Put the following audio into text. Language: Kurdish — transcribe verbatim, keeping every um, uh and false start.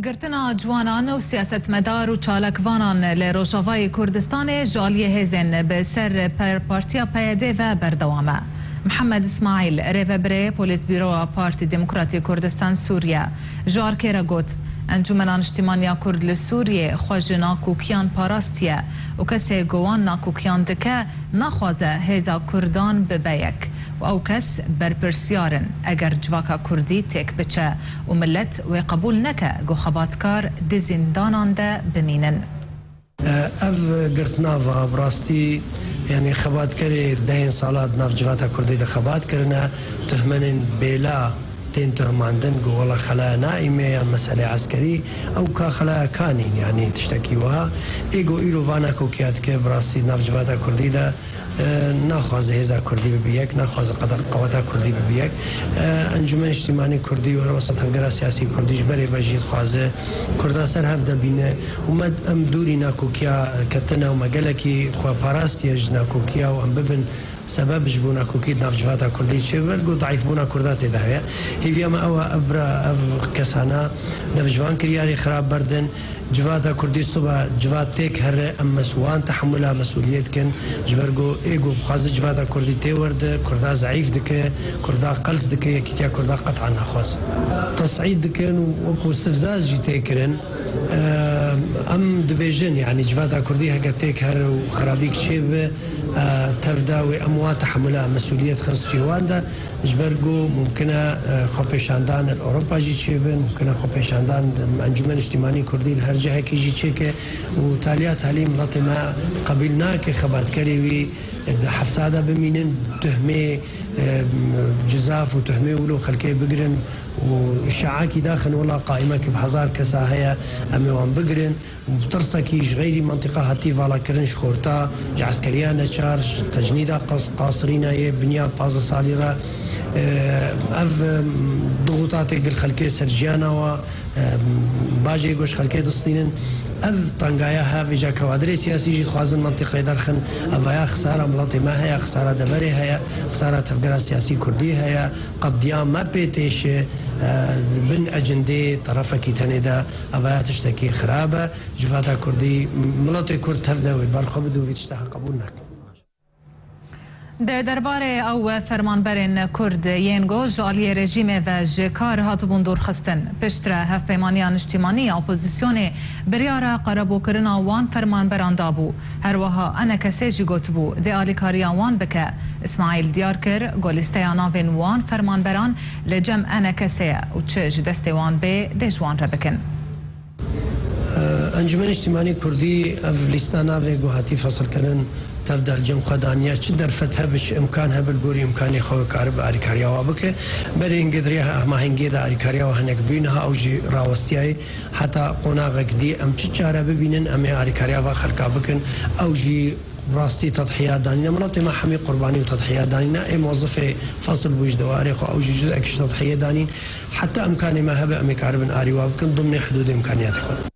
Girtina ciwanan û siyasetmedar û çalakvanan li Rojavayê Kurdistanê ji aliyê hêzên bi ser per-, Partiya P Y D ve berdewam e. Mihemed Îsmaîl, rêvebirê Polîtbîroya Partî Demokratî Kurdistan Sûriye, ji arkê re got, Encûmena Niştîmaniya Kurd li Sûriyê xwe ji nakokiyan parastiye û kesê ku wan nakokiyan dike, naxwaze hêza Kurdan bibe yek. Û ew kes berpirsiyar in, eger civaka Kurdî têk biçe û milet wê qebûl neke ku xebatkar di zîndanan de bimînin. Ev girtinava bi rastî, yanî xebatkerê dehên sala di nav civata Kurdî de xebat kirine, tuhmenên bêla tên tuhmandin ku wela xelaya naîmê yan meselê eskerî, ew ka xelaya kanîn, yanî tiştekî wiha. Ê ku îro va nakokiya dike, bi rastî di nav civata Kurdî de, e, naxwaze hêza Kurdî bibe yek, naxwaze qede-, qeweta Kurdî bibe yek. E, Encûmen Niştîmanî Kurdî û her wesa tevgera siyasî Kurdî ji berê ve jî dixwaze Kurda ser hev de bîne û me, em dûrî nakokiya ketine û me gelekî xwe parastiye ji nakokiya û em bibin sebeb ji bo nakokî di nav civata Kurdî çêbe, ber ku daîfbûna Kurda tê de heye. Hêviya me ew e, ev bira, ev kesana dev ji van kiryarê xirab berdin. Civata Kurdî siba civat têk here, em mes-, wan tehemula mesûliyê dikin. Ji ber ku ê ku bixwaze civata Kurdî tê werde, Kurda zeîf dike, Kurda qels dike, yekîtiya Kurda qet'a naxwaze. Tesîd dikin û wekû sivzaz jî tê kirin. Em dibêjin, yanî civata Kurdî heke têk here û xirabîk çêbe, e, tev de wê em wan tehemula mesûliyê dixin stûyê wan de. Ji ber ku mumkin e, e, xwepêşandan li Ewropa jî çêbin, mumkin e xwepêşandan Encûmen Niştîmanî Kurdî li her cihekî jî çêke û taliya talî miletê me qebîl nake xebatkerê wî di hefsa de bimînin, tuhmê, e, cizaf û tuhmê wilo xelkê bigirin û şeakî daxin, wela qaîmekî bi hezar kesa heye, em ê wan bigirin. Tirsekî ji xeyrî mentiqa hatî valakirin ji xorta, ji eskeriya neçar, ji tecnîda qas-, qasirîna yê binya pazdeh salî re. Ev, em, dixutatê gil xelkê ser jiyana wa, em, bajê ku ji xelkê distînin. Ev tengaya hev, îca kewadirê siyasî jî dixwazin mentiqê derxin. Evaya xisara miletê me heye, xisara deverê heye, xisara tevgera siyasî kurdî heye. Qediya me pê têşe, e, bin ecindê terefekî tenê de. Evaya tiştekî xirab e. Civata Kurdî, miletê Kurd tev de wê berxwe bide û vî tişta qebûl nake. Di derbarê ew fermanberên Kurd yên ku ji aliyê rejîmê ve ji kar hatibûn dûrxistin, piştre Hevpeymaniya Niştîmanî ya Opozisyonê biryara qerebûkirina wan fermanberan dabû. Her wiha ENKSê jî gotibû, dê alîkariya wan bike. Îsmaîl diyar kir, ku lîsteya navên wan fermanberan li cem ENKSê ye û çi ji destê wan bê, dê ji wan re bikin. Encûmenê Niştîmanî Kurdî ev lîsta navê ku hatî fesilkirin tev de li cem xwe daniye, çi derfet hebe, çi imkan hebe, li gorî imkanê xwe wê karibe alîkariya wa bike. Berê hingê di rêya hemahengiyê de alîkariya wa hinek bû, niha ew jî rawestiyaye. Heta qonaxek dî em çi çare bibînin, em ê alîkariya va xelka bikin. Ew jî rastî tedhiya danîne. Miletê me hemî qurbanî û tedhiya danîne. Ê mozifê fesil bû ji dewarê xwe, ew jî cizekî ji tedhiyê danîn. Heta imkanê me hebe, em ê karibin arî wa bikin, dimnê hidûdê imkaniyatê xwe.